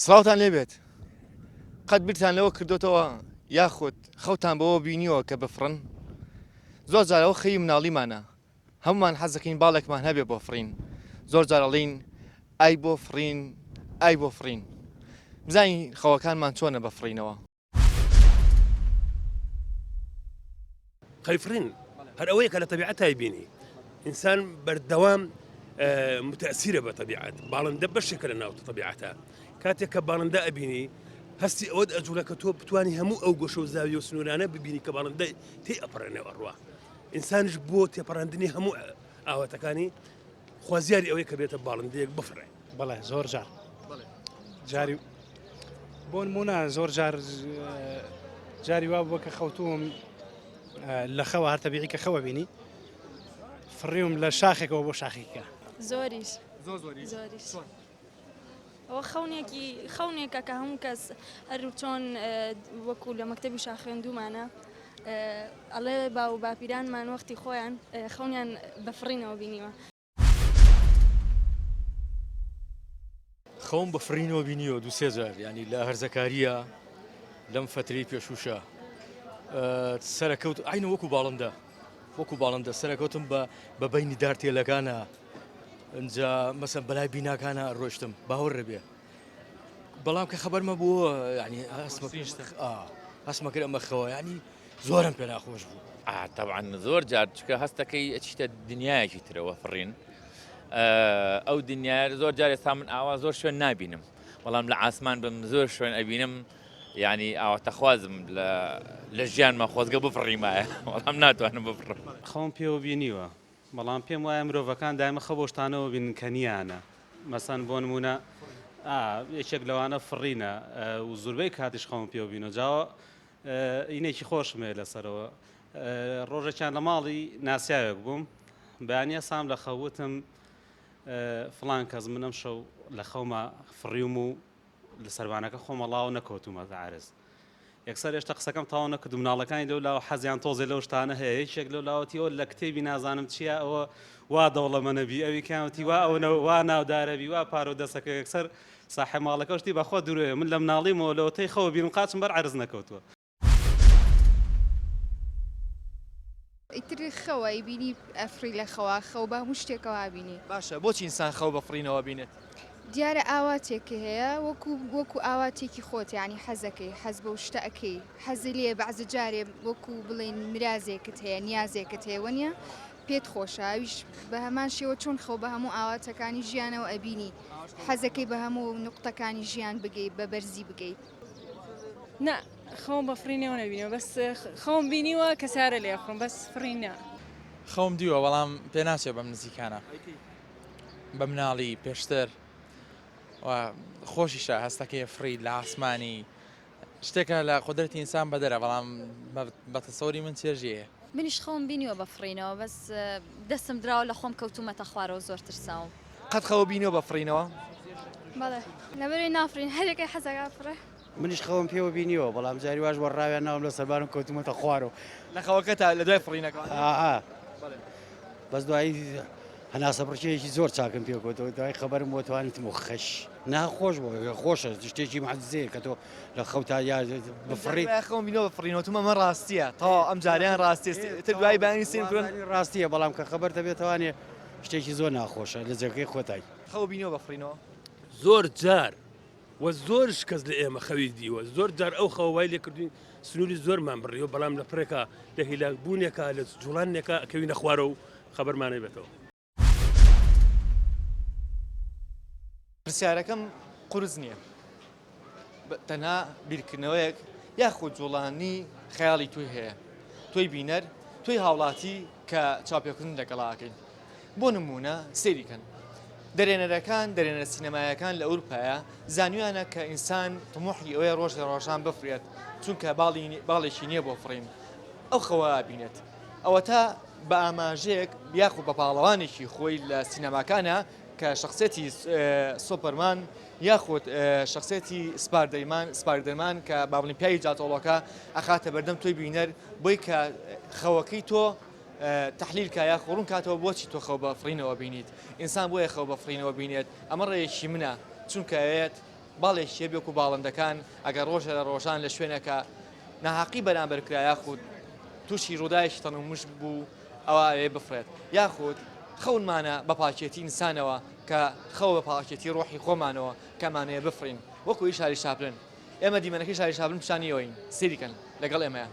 سڵاوتان لێبێت قەت بیرتان لەوە کردوتەوە یاخود خەوتان بەوە بینیوە کە بفڕن زۆر جار ئەوە خەوی مناڵیمانە هەمومان حەزەکەین باڵێکمان هەبێ بۆ فڕین زۆر جار ئەڵین ئای بۆ فڕین ئای بۆ فڕین بزانین خەوەکانمان چۆنە بە فڕینەوە. خەوی فڕین هەر ئەوەیە کە لە تەبیعەتای بینی ئینسان بەردەوام متەسیرە بە تەبیعەت باڵندە بەشێکە لە ناو تەبیعەتە کاتێک کە باڵندە ئەبینی هەستی ئەوەت ئەجوڵە کە تۆ بتانی هەموو ئەو گۆشە و زاوی و سنوورانە ببینی کە باڵندە تێ ئەپەڕێنەوە ئەڕوا ئینسانش بۆ تێپەڕاندنی هەموو ئاواتەکانی خوازیاری ئەوەی کە بێتە باڵندەیەک بفڕێ. بەڵێ زۆر جار جاری بۆ نمونە زۆر جار جاری وا بووە کە خەوتوم لە خەوە هەر تەبیعی کە خەوە بینی فڕیوم لە شاخێکەوە بۆ شاخێکە زۆریش زۆر زۆریش زۆریش ئەوە خەونێکی خەونێکە کە هەموو کەس هەر چۆن وەکو لە مەکتەبی شاخێندومانە ئەڵێ باو باپیرانمان وەختی خۆیان خەونیان بە فڕینەوە بینیوە. خەوم بە فڕینەوە بینیوە دوو سێ جار یانی لە هەرزەکاریە لەم فەترەی پێشوشە سەرەکەوت عینە وەکو باڵندە وەکو باڵندە سەرەکەوتم بە بە بینی دارتێلەکانە ئەجا مەسە بەلای بیناکانە ڕۆشتم باوەڕ بێ بەڵام کە خەبەرمە بوو ینی هەستمە کرد ئەمە خەوە ینی زۆرم پێ ناخۆش بوو. تەبعەن زۆر جار چکە هەستەکەی ئەچیتە دنیایەکی ترەوە فڕین ئەو دنیای زۆر جار ئێستا من ئاوا زۆر شوێن نابینم بەڵام لە ئاسمان بم زۆر شوێن ئەبینم یعنی ئاواتەخوازم لە ژیانمە خۆزگە بفڕیمایە بەڵام ناتوانم بفڕم. خەوم پێوە بینیوە بەڵام پێم وایە مرۆڤەکان دایمە خەو بەو شتانەوە بینن کە نییانە مەسەن بۆ نمونە یەکێک لەوانە فڕینە و زوربەی کاتیش خەوم پێوە بینەوە جاوە ئینێکی خۆشم هەیە لەسەرەوە ڕۆژێکیان لە ماڵی ناسیاوێک بووم بەیانە سام لە خەوتم فلان کەس منم شەو لە خەومە فڕیوم و لە سەربانەکە خۆمەڵاوە نەکەوتومەتە عرز یەکسەر هێشتا قسەکەم تەواو نەکردو مناڵەکانی لەو لاوە حەزیان تۆزێ لەو شتانە هەیە یەکێک لەو لاوەتی ئەوە لە کتێبی نازانم چییە ئەوە وا دەوڵەمەنە بی ئەوی کامەتی وا ئەو وا ناودارە بی وا پارە و دەسەکە یەکسەر ساحێب ماڵەکە شتی بەخوا درۆیە من لە مناڵیمەوە لەوەتەی خەوە بینم قاچم بەر عەرز نەکەوتووە. ئیتر خەوە ئەیبینی ئەفڕی لە خەوا خەو بە هەموو شتێکەوە ئەبینی. باشە بۆچی ئینسان خەو بە فڕینەوە ئەبینێت؟ دیارە ئاواتێک هەیە وەکو وەکو ئاواتێکی خۆت یانی حەزەکەی حەز بەو شتە ئەکەی حەزی لێیە بەعزە جارێ وەکو بڵێین مرازێکت هەیە نیازێکت هەیە وەنیە پێت خۆشە ئەویش بە هەمان شێوە چۆن خەو بە هەموو ئاواتەکانی ژیانەوە ئەبینی حەزەکەی بە هەموو نوقتەکانی ژیان بگەی بە بەرزی بگەی. نا خەوم بە فڕینەوە نەبینیوە بەس خەوم بینیوە کە سارە لێ ئەخۆم بەس فڕین نا. خەوم دیوە بەڵام پێناچێ بەم نزیکانە بە مناڵی پێشتر و خۆشیشە هەستەکەی فڕی لە ئاسمانی شتێکە لە قودرەتی ئینسان بەدەرە بەڵام بە تەسەوری من چێژی هەیە. منیش خەوم بینیوە بە فڕینەوە بەس دەستم دراوە لە خۆم کەوتومەتە خوارەوە زۆر ترساوم. قەت خەوە بینیوە بە فڕینەوە؟ بەڵێ لەبەرئەوەی نافڕین هەریەکەی حەزەکا بفڕێ. منیش خەوم پێوە بینیوە بەڵام جاری واش وە ڕاویان ناوم لە سەربانم کەوتومەتە خوارەوە. لە خەوەکەتا لە دوای فڕینەکە؟ ئا بەس دوایی هەناسە بڕکێیەکی زۆر چاکم پێ کەوتەوە دوای خەبەرم بۆ توانیتم و خەش نا خۆش بوو خۆشە شتێکی معجزەیە کە تۆ لە خەوتا یا بفڕی خەوم بینەوە بە فڕینەوە تم ئەمە ڕاستیە تەواو ئەم جاریان ڕاستیە تر دوای بەیانی سێن کردن ڕاستیە بەڵام کە خەبەر دەبێتوانێ شتێکی زۆر ناخۆشە لە جێگەی خۆتای. خەو بینیوە بە فڕینەوە؟ زۆر جار و زۆرش کەس لە ئێمە خەوی دیوە زۆر جار ئەو خەوە وای لێکردوین سنووری زۆرمان بڕیوە بەڵام لە پڕێکا لە هیلاک بوونێکا لە جوڵانێکا ئەکەوینە خوارەوە و خەبەرمانەی بێتەوە. پرسیارەکەم قورس نییە تەنها بیرکردنەوەیەک یاخود جوڵانی خەیاڵی تۆی هەیە تۆی بینەر تۆی هاوڵاتی کە چاوپێکردن لەگەڵاکەین بۆ نمونە سەیری کەن دەرێنەرەکان دەرێنەرە سینەمایەکان لە ئەوروپایە زانیویانە کە ئینسان تموحی ئەوەیە ڕۆژ لە ڕۆژان بفرێت چونکە باڵی باڵێکی نییە بۆ فڕین ئەو خەوە بینێت ئەوەتا بە ئاماژەیەک یاخود بە پاڵەوانێکی خۆی لە سینەماکانە کە شخصێتی سۆپەرمان یاخود شخصێتی سپاردەیمان سپاردەرمان کە با بڵێین پیاوی جاتۆڵۆکە ئەخاتە بەردەم تۆی بینەر بۆی کە خەوەکەی تۆ تەحلیل کا یاخۆ ڕوون کاتەوە بۆچی تۆ خەو بە فڕینەوە بینیت ئینسان بۆیە خەو بە فڕینەوە بینێت ئەمە ڕێیەکی منە چونکە ئەیەت. باڵێکی هەبێ وەکو باڵندەکان ئەگەر ڕۆژە لە ڕۆژان لە شوێنێکا ناهەقی بەرامبەر کرا یاخود تووشی ڕووداوێکی تەنومژ بوو ئەوا ئەوێ بفڕێت یاخود خەونمانە بە پاکێتی ئینسانەوە کە خەوە بە پاکێتی ڕۆحی خۆمانەوە کە ئەمانەیە بفڕین وەکو ئی شاری شاپلن ئێمە دیمەنەکەی شاری شاپلن پیشانی ئەوین سەیری کەن لەگەڵ ئێمەیە.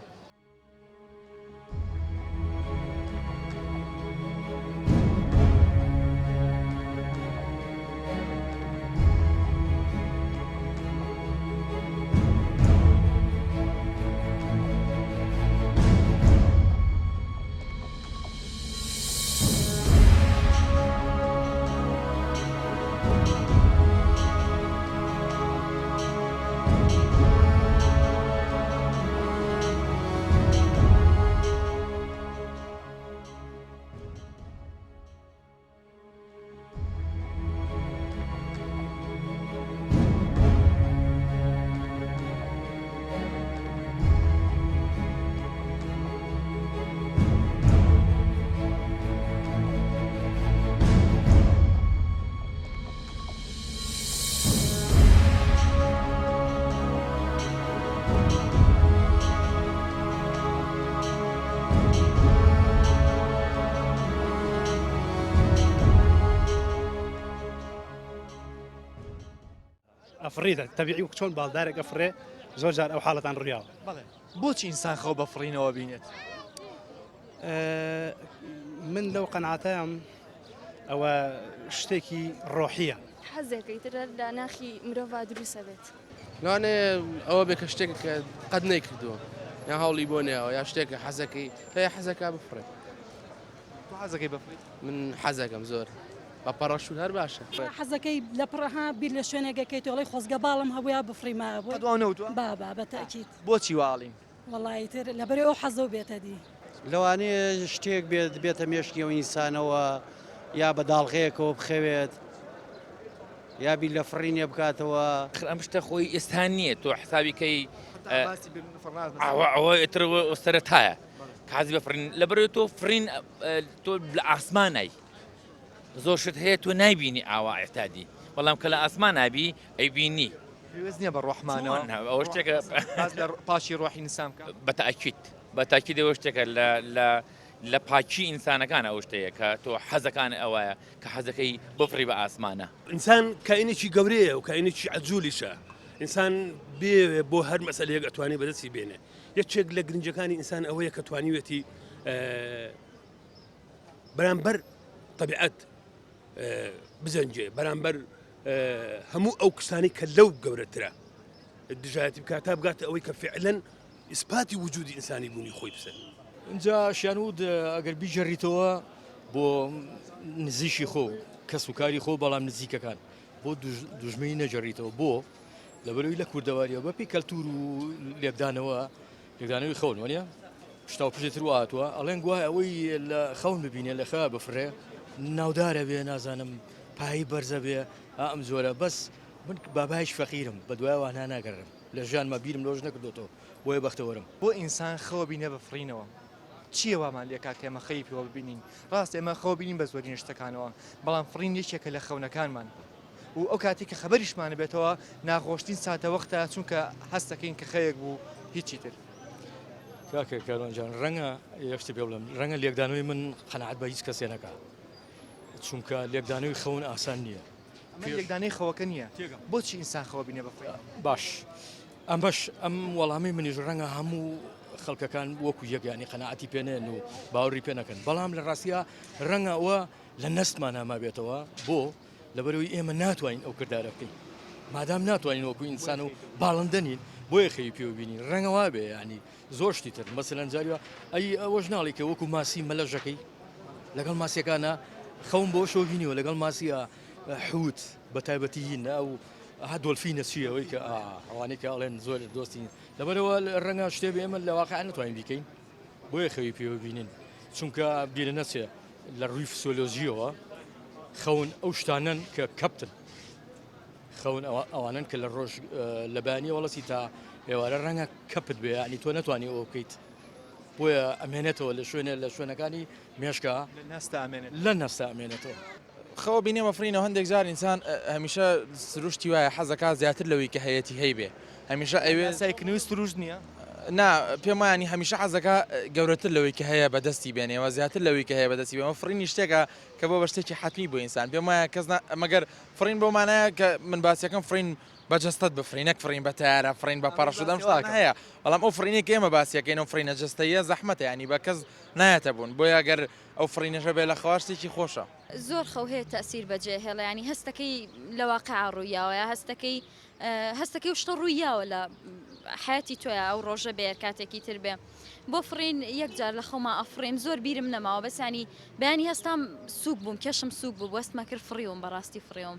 ئەفڕی تەبیعی وەک چۆن باڵدارێک ئەفڕێ زۆر جار ئەو حاڵەتان ڕوویاوە. بەڵێ بۆچی ئینسان خەو بە فڕینەوە بینێت؟ من لەو قەناتەم ئەوە شتێکی ڕۆحیە. حەزێکە ئیتر هەر لە ناخی مرۆڤا دروست ئەبێت. لەوانەیە ئەوە بێ کە شتێکە کە قەت نەیکردووە یان هەوڵی بۆ نەیاوە یا شتێکە حەزەکەی هەیە حەزەکە بفڕێت. تۆ حەزەکەی بفڕیت؟ من حەزەکەم زۆر بە پەڕەشوت هەر باشە. حەزەکەی لە پڕ ها بیر لە شوێنێک ئەکەیتەوە ئەڵێی خۆزگە باڵم هەبوویا بفڕیمایە بۆی. قەت واو نەوتووە؟ با با بە تەئکید. بۆچی وا ئەڵێین؟ وەڵا ئیتر لەبەرئ ئەو حەزەو بێتە دی. لەوانەیە شتێک بێت بێتە مێشکی ئەو ئینسانەوە یا بە داڵغەیەکەوە بخەوێت یا بیر لە فڕینێ بکاتەوە. ئەخر ئەم شتە خۆی ئێستا نییە تۆ حسابی کەی ئەوە ئەوە ئیتر سەرەتایە کە حەزی بە فڕین لەبەرئەوەی تۆ فڕین تۆ لە ئاسمانای زۆر شت هەیە تۆ نایبینی ئاوا ئیعتادی بەڵام کە لە ئاسمان نابی ئەیبینی. پێویست نییە بە ڕۆحمانەوە ئەوە شتێکە باس لە پاکی ڕۆحی ئینسان بکە. بە تاکید بە تاکید ئەوە شتێکە لە لە لە پاکی ئینسانەکان ئەو شتەیە کە تۆ حەزەکان ئەوەیە کە حەزەکەی بفڕی بە ئاسمانە. ئینسان کائینێکی گەورەیە و کائینێکی عەجولیشە ئینسان بێوێ بۆ هەر مەسەلەیەک ئەتوانێ بەدەستی بێنێ یەکێک لە گرنگەکانی ئینسان ئەوەیە کە توانیوێتی بەرامبەر تەبیعەت بجەنگێ بەرامبەر هەموو ئەو کسانی کە لەو گەورەترە دژایەتی بکات تا بگاتە ئەوەی کە فعلەن ئیسپاتی وجودی ئینسانی بوونی خۆی بسەلمێنێ. ئینجا شیانوود ئەگەر بیگەڕیتەوە بۆ نزیکی خۆ کەس و کاری خۆ بەڵام نزیکەکان بۆ دوژمنی نەگەڕیتەوە بۆ لەبەرەوەی لە کوردەواریەوە بەپی کەلتور و لێکدانەوە لێکدانەوەی خەون وانە پشتا و پشتر هاتووە ئەڵێن گوایە ئەوەی لە خەون ببینێ لە خەوا بفرێ ناودارە بێ نازانم پایی بەرزە بێ ئەم جۆرە بەس من بابایش فەقیرم بە دوای وانە ناگەڕم لە ژیانمە بیرم لۆژ نەکردۆتەوە بۆیە بەختەوەرم. بۆ ئینسان خەوە بینێ بە فڕینەوە چییە وامان لێکا کە ئێمە خەوی پێوە ببینین ڕاستە ئێمە خەوە بینین بە زۆرینە شتەکانەوە بەڵام فڕین یەکێکە لە خەونەکانمان و ئەو کاتێک کە خەبەریشمان بێتەوە ناخۆشترین ساتەوەختە چونکە هەست دەکەین کە خەوێک بوو هیچی تر. کاکە کاروان جان ڕەنگە یەک شتی پێ بڵێم ڕەنگە لێکدانەوەی من قەناعەت بە هیچ کەسێ نەکا چونکە لێکدانەوەی خەون ئاسان نییە. ئەمە لێکدانەی خەوەکە نییە بۆچی ئینسان خەوە بینێ بە فڕین؟ باش ئەمەش ئەم وەڵامی منیش ڕەنگە هەموو خەڵکەکان وەکو یەک ینی قەناعەتی پێنێن و باوەڕی پێ نەکەن بەڵام لە ڕاستیا ڕەنگە ئەوە لە نەستمان هەمابێتەوە بۆ لەبەرەوەی ئێمە ناتوانین ئەو کردارە بکەین مادام ناتوانین وەکو ئینسان و باڵندە نین بۆیە خەوی پێوە بینین ڕەنگە وابێ ینی زۆر شتی تر مەسەلەن جاریوە ئەی ئەوەش ناڵی کە وەکو ماسی مەلەژەکەی لەگەڵ ماسیەکانە خەوم بۆ شەو بینیوە لەگەڵ ماسیە حوت بە تایبەتی هین ئەو ها دۆلفینە چییە ئەوەی کە ئەوانەی کە ئەڵێن زۆر دۆستی لەبەرەوە ڕەنگە شتێ بێ ئێمە لە واقع نتوانین بیکەین بۆیە خەوی پێوە بینین چونکە بیرە نەچێ لە ڕووی فسۆلۆژیەوە خەون ئەو شتانەن کە کەپتن خەون ئەوانن کە لە ڕۆژ لە بەیانیەوە ڵەسی تا ئێوارە ڕەنگە کەپت بێ ینی تۆ نەتوانی ئەوە بکەیت بۆیە ئەمێنێتەوە لە شوێنێ لە شوێنەکانی مێشکە لە نەستا ئەمێنێت لە نەستا ئەمێنێتەوە. خەوە بینێ بە فڕینەوە هەندێک جار ئینسان هەمیشە سروشتی وایە حەزەکا زیاتر لەوەی کە هەیەتی هەیبێ هەمیشە ئەوێ سایکردنەوەی سروشت نییە؟ نا پێم وایە ینی هەمیشە حەزەکا گەورەتر لەوەی کە هەیە بەدەستی بێنێ و زیاتر لەوەی کە هەیە بەدەستی بێنێ فڕینی شتێکە کە بۆ بە شتێکی حەتمی بۆ ئینسان پێم وایە کەس نا مەگەر فڕین بۆ مانایە کە من باسیەکەم فڕین بە جەستەت بفڕی نەک فڕین بە تەیارە فڕین بە پەڕەشوت ئەم شتانە هەیە بەڵام ئەو فڕینەی کە ئێمە باسیەکەین ئەو فڕینە جەستەییە زەحمەتە ینی بە کەس نایەتە بوون بۆیە گەر ئەو فڕینەشە بێ لە خوا شتێکی خۆشە. زۆر خەو هەیە تەئسیر بەجێ هێڵێ یانی هەستەکەی لە واقیعا ڕووی یاوە یا هەستەکەی هەستەکەی و شتە ڕووی یاوە لە حەیاتی تۆیا ئەو ڕۆژە بێ کاتێکی تر بێ بۆ فڕین یەک جار لە خەوما ئەفڕیم زۆر بیرم نەماوە بەس ینی بەیانی هەستام سووک بووم کێشم سووک بوو وەستمە کرد فڕیوم بەڕاستی فڕیوم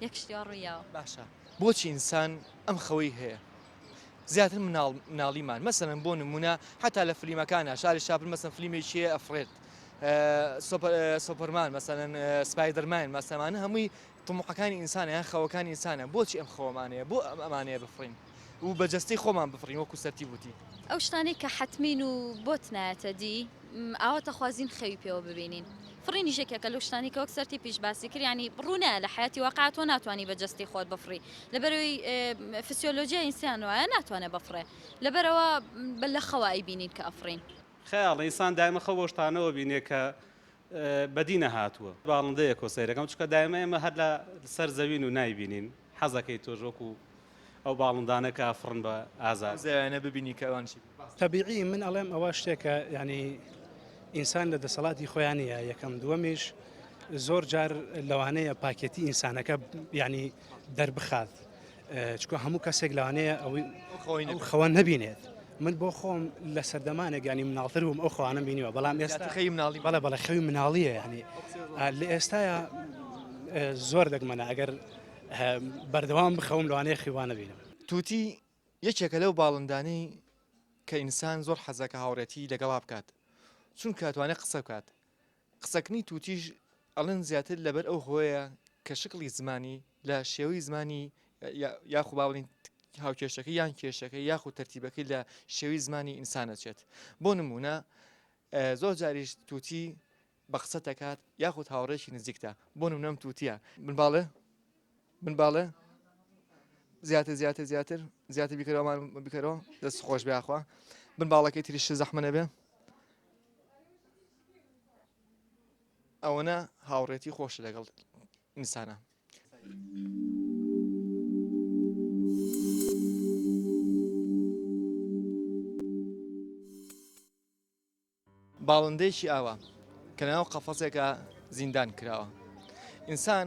یەک شتی وا ڕووی یاوە. باشە بۆچی ئینسان ئەم خەوەی هەیە؟ زیاتر مناڵ مناڵیمان مەسەلەن بۆ نمونە حتا لە فلیمەکانە شاری شاپن مەسەن فلیمێکی هەیە ئەفڕێت سۆپەرمان مەسەلەن سپایدەرمان مەسەمانە هەمووی طموحەکانی ئینسانە یان خەوەکانی ئینسانە بۆچی ئەم خەوەمانەیە بۆ ئەم ئەمانەیە بفڕین و بە جەستەی خۆمان بفڕین وەکو سەرتیپ وتی. ئەو شتانەی کە حەتمین و بۆت نایەتە دی ئاواتەخوازین خەوی پێوە ببینین. فڕینیش یەکێکە لەو شتانەی کە وەک سەرتیپیش باسی کرد یانی ڕوونایە لە حەیاتی واقع تۆ ناتوانی بە جەستەی خۆت بفڕی لەبەرەوەی فسیۆلۆجیای ئینسان وایە ناتوانێت بفڕێ لەبەرەوە بە لە خەوا ئەیبینین کە ئەفڕین. خەیاڵە ئینسان دایمە خەو بەو شتانەوە بینێ کە بەدی نەهاتووە. باڵندەیەکەوە سەیرەکەم چونکە دایمە ئێمە هەر لە سەر زەوین و نایبینین حەزەکەی تۆش وەکو ئەو باڵندانە کە ئەفڕن بە ئازادی. ئەو زەویانە ببینی کە ئەوان چی. تەبیعی من ئەڵێم ئەوە شتێکە یانی ئینسان لە دەسەڵاتی خۆیان نییە یەکەم دووەمیش زۆر جار لەوانەیە پاکێتی ئینسانەکە یانی دەربخات چکە هەموو کەسێک لەوانەیە ئەوەی ئەو خەوە نەبینێت من بۆ خۆم لە سەردەمانێک ینی مناڵتر بووم ئەو خەوانم بینیوە بەڵام ئێستا خەوی مناڵی بەڵێ بەڵێ خەوی مناڵیە ینی لە ئێستاە زۆر دەگمەنە ئەگەر بەردەوام بخەوم لەوانەیە خیوا نەبینم. توتی یەکێکە لەو باڵندانەی کە ئینسان زۆر حەزەکە هاوڕێتی لەگەڵا بکات چونکە ئەتوانێت قسە بکات قسەکردنی توتیش ئەڵێن زیاتر لەبەر ئەو هۆیە کە شکڵی زمانی لە شێوەی زمانی یاخو با بڵێین هاوکێشەکەی یان کێشەکەی یاخود تەرتیبەکەی لە شێوەی زمانی ئینسان ئەچێت بۆ نمونە زۆر جاریش توتی بە قسەت ئەکات یاخود هاوڕێکی نزیکتە بۆ نمونە ئەم توتیە بن باڵێ بن باڵێ زیاتر زیاتر زیاتر زیاتر بیکەرەوەمان بکەرەوە دەست خۆش بیاخوا بن باڵەکەی تریش زەحمە نەبێ ئەوەنە هاوڕێتی خۆشە لەگەڵ ئینسانە. باڵندەیەکی ئاوا کە لەناو قەفەسێکا زیندان کراوە. ئینسان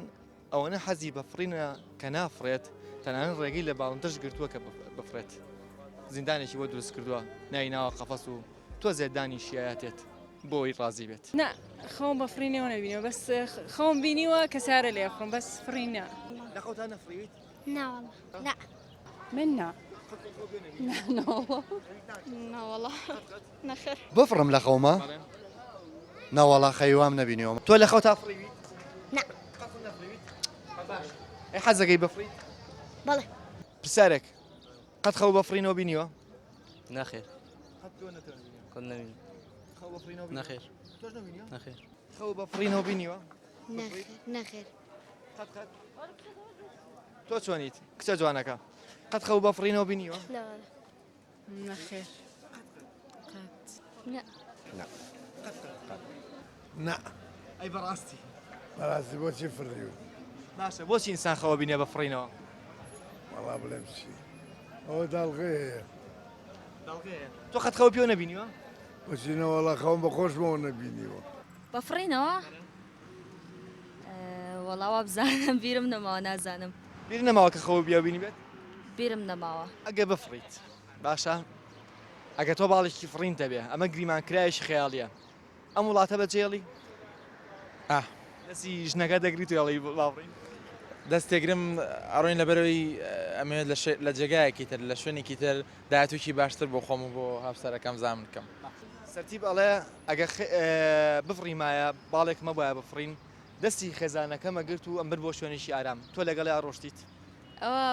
ئەوەنە حەزی بە فڕینە کە نافڕێت، تەنانەت ڕێگەی لە باڵندەش گرتووە کە بفڕێت. زیندانێکی بۆ دروست کردووە، ناوی ناوە قەفەس و تۆزێ دانیشیایەتێت بۆ ئەوەی ڕازی بێت. نا خەوم بە فڕینەوە نەبینیوە بەس خەوم بینیوە کە سارە لێ ئەخۆم بەس فڕین نا. لە خەوتا نەفڕیویت؟ نا وەڵا نا. من نا. نا وەڵا نەخێر. بفڕم لە خەوما؟ نەوەڵا خەوی وام نەبینیوە. تۆ لە خەوتا فڕیویت؟ نا. قەت نەفڕیویت؟ باشە ئەی حەزەکەی بفڕیت؟ بەڵێ. پرسیارێک قەت خەو بە فڕینەوە بینیوە؟ نەخێر. قەت تۆ نەتەوە قەت نەبینی. خەو بە فڕینەوە بینیوە؟ نەخێر. تۆش نەبینیوە؟ نەخێر. خەو بە فڕینەوە بینیوە؟ نەخێر نەخێر. قەت قەت تۆ چۆنیت کچە جوانەکە قەت خەو بە فڕینەوە بینیوە؟ نەخێر قەت نا نا نا ئەی بەڕاستی بەڕاستی بۆچی فڕیوم باشە بۆچی ئینسان خەوە بینێ بە فڕینەوە وەڵا بڵێم چی ئەوە داڵغەیە داڵغەیە تۆ قەت خەوە پێوە نەبینیوە بۆچی نەوەڵا خەوم بە خۆشمەوە نەبینیوە بە فڕینەوە وەڵا وابزانم بیرم نەماوە نازانم. بیر نەماوە کە خەوە بیا بینی بێت؟ بیرم نەماوە. ئەگەر بفڕیت باشە ئەگەر تۆ باڵێکی فڕین دەبێ ئەمە گریمان کرایەکی خەیاڵیە ئەم وڵاتە بەجێڵی ئاه دەستی ژنەکە دەگریت و ئەڵێی باڵین دەست تێگرم ئەڕۆین لەبەرەوەی ئەمەوێت لە لە جێگایەکی تر لە شوێنێکی تر داهاتوویەکی باشتر بۆ خۆم و بۆ هاوسەرەکەم زامن کەم. سەرتیپ ئەڵێ ئەگەر بفڕیمایە باڵێکم هەبوایە بفڕین دەستی خێزانەکەم ئەگرت و ئەمبرد بۆ شوێنێکی ئارام تۆ لەگەڵیا ڕۆشتیت؟ ئەوە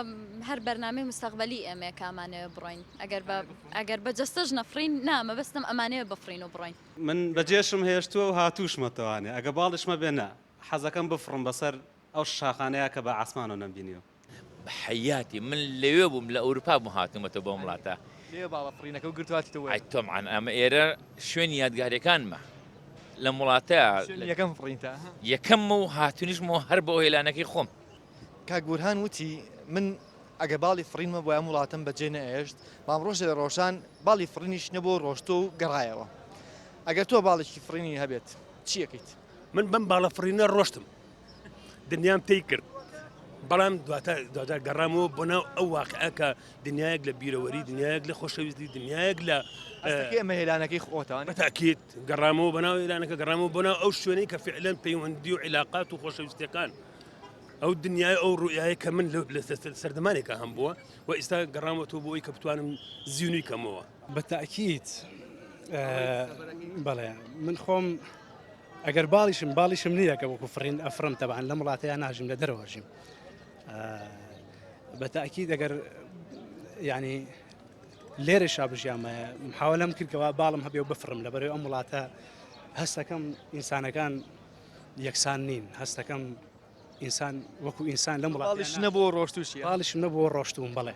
هەر بەرنامەی مستەقبەلی ئێمەیە کە ئەمانەوێ بڕۆین ئەگەر بە ئەگەر بە جەستەش نەفڕین نا مەبەستم ئەمانەوێ بفڕین و بڕۆین. من بەجێشم هێشتووە و هاتووشمەتەوانێ ئەگە باڵیشمە بێ نا. حەزەکەم بفڕم بەسەر ئەو شاخانەیا کە بە عاسمانەوە نەمبینیوە. بە حەیاتی من لەوێ بووم لە ئەوروپا بووم هاتوومەتەوە بۆ ئەم وڵاتە. لێ باڵە فڕینەکەو گرتووە هاتیتەوە ئەی تۆمعەن ئەمە ئێرە شوێنی یادگاریەکانمە لەم وڵاتە. شوێنی یەکەم فڕینتە؟ یەکەممە و هاتوونیشمەوە هەر بۆ هێلانەکەی خۆم. کاک بورهان وتی من ئەگەر باڵی فڕینم هەبوایە ئەم وڵاتەم بەجێ نەئێشت، بەڵام ڕۆژێ لە ڕۆژان باڵی فڕینیش نەبوو و ڕۆشتووە و گەڕایەوە. ئەگەر تۆ باڵێکی فڕینی هەبێت چی ئەکەیت؟ من بەم باڵە فڕینە ڕۆشتم دنیام تێی کرد بەڵام دواتر گەڕامەوە بۆ ناو ئەو واقعە کە دنیایەک لە بیرەوەری دنیایەک لە خۆشەویستی دنیایەک لە ئەمە هێلانەکەی خۆتان بەتاکیت گەڕامەوە بەناو هێلانەکە گەڕامەوە بۆ ناو ئەو شوێنەی کە فعلەن پەیوەندی و عیلاقات و خۆشەویستیەکان ئەو دنیای ئەو ڕوئیایە کە من لە سەردەمانێکە هەم بووە و ئیستا گەڕامەوە بۆ ئەوی کە بتوانم زیونی کەمەوە. بە تاکیت بەڵێ من خۆم ئەگەر باڵیشم باڵیشم نییە کە وەکو فڕین ئەفرم تەبان لەم وڵاتەیە ناژیم لە دەرەوە ژیم بە تاکید ئەگەر ینی لێرە شا بژیامە محاولەم کردەوە باڵم هەبێ و بفرم لە بەرەوەی ئەم وڵاتە هەستەکەم ئینسانەکان یەکسان نین هەستەکەم ئینسان وەکو ئینسان لەم وڵاتە باڵیش نەبوو ڕۆشتوشی باڵیشم نەبوو ڕۆشتوم بەڵێ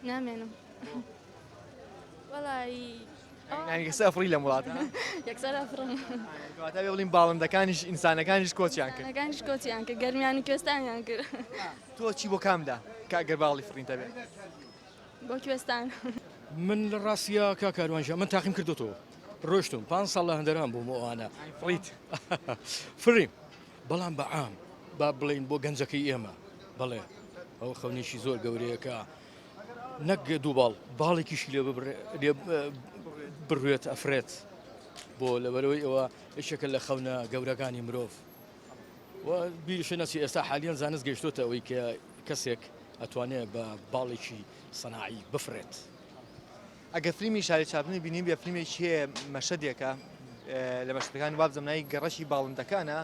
نامێنم وەڵی یەکسەر ئەفڕی لەم وڵاتە یەکسەر ئەفڕم کەواتە بێ بڵین باڵندەکانیش ئینسانەکانیش کۆچیان کرد ئینسانەکانیش کۆچیان کرد گەرمیان و کوێستانیان کرد تۆ چی بۆ کامدا کە ئەگەر باڵی فڕینتە بێ بۆ کوێستان من لە ڕاستیا کاک کاروان گیان من تاقیم کردۆتەوە ڕۆشتم پان ساڵ لە هەندەران بووم ئەوانە فڕیت فڕیم بەڵام بە عام با بڵین بۆ گەنجەکەی ئێمە بەڵێ ئەو خەونێکی زۆر گەورەیە کە نەک دوو باڵ باڵێکیشی لێ بڕوێت ئەفرێت بۆ لەبەرەوەی ئەوە یەکێکە لە خەونە گەورەکانی مرۆڤ و بیرشە نەچی ئێستا حالیان زانست گەیشتۆتە ئەوەی کە کەسێک ئەتوانێت بە باڵێکی سەناعی بفرێت. ئەگەر فلیمی شاری چاپلنی بینی بێ فلیمێکی هەیە مەشەدێکە لە مەشەدەکان وابزانم ناوی گەڕەکی باڵندەکانە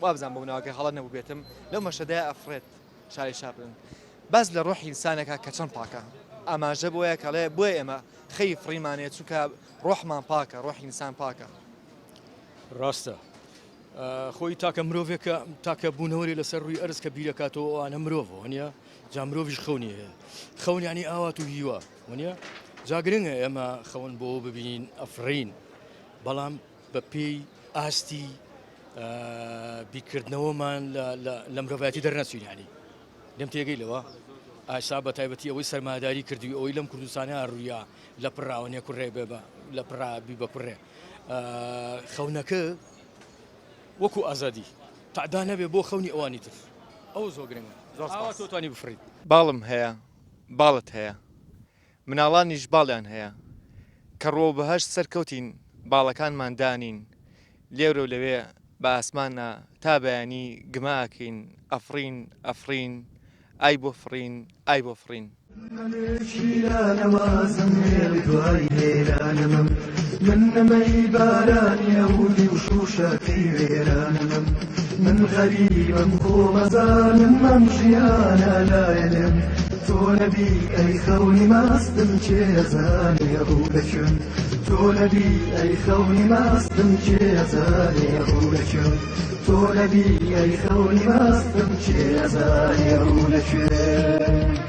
وابزانم بۆ ناوەکە هەڵە نەبووبێتم لەو مەشەدەیە ئەفڕێت شاری چاپلن باس لە ڕۆحی ئینسانەکە کە چەند پاکە ئاماژە بۆیە کەڵێ بۆیە ئێمە خەی فڕیمانەیە چونکە ڕۆحمان پاکە ڕۆحی ئینسان پاکە. ڕاستە خۆی تاکە مرۆڤێکە تاکە بوونەوەری لەسەر ڕووی ئەرز کە بیرەکاتەوە ئەوانە مرۆڤ وەنیە جا مرۆڤیش خەونی هەیە خەون یانی ئاوات و هیوا وەنیە جا گرنگە ئێمە خەون بۆ ببینین ئەفڕین بەڵام بە پێی ئاستی بیرکردنەوەمان لە مرۆڤایەتی دەرنەچین ینی لەم تێگەی لەوە ئایسا بە تایبەتی ئەوەی سەرمایەداری کردوی ئەوەی لەم کوردستانە ڕوویا لە پڕاوە نیە کوڕێ بێ بە لە پڕا بی بە کوڕێ خەونەکە وەکو ئازادی تەعدا نەبێ بۆ خەونی ئەوانی تر ئەوە زۆر گرنگە زۆر ئاوا سپاس. تۆ توانی بفڕیت. باڵم هەیە، باڵت هەیە، مناڵانیش باڵیان هەیە، کە ڕووەو بەهەشت سەرکەوتین باڵەکانمان دانین، لێرە و لەوێ بە ئاسمانا تا بەیانی گمە ئەکەین، ئەفڕین، ئەفڕین، ئای بۆ فڕین، ئای بۆ فڕین. تۆ نەبی ئەی خەونی مەستم کێ ئەزانێ ڕوو لە کوێم.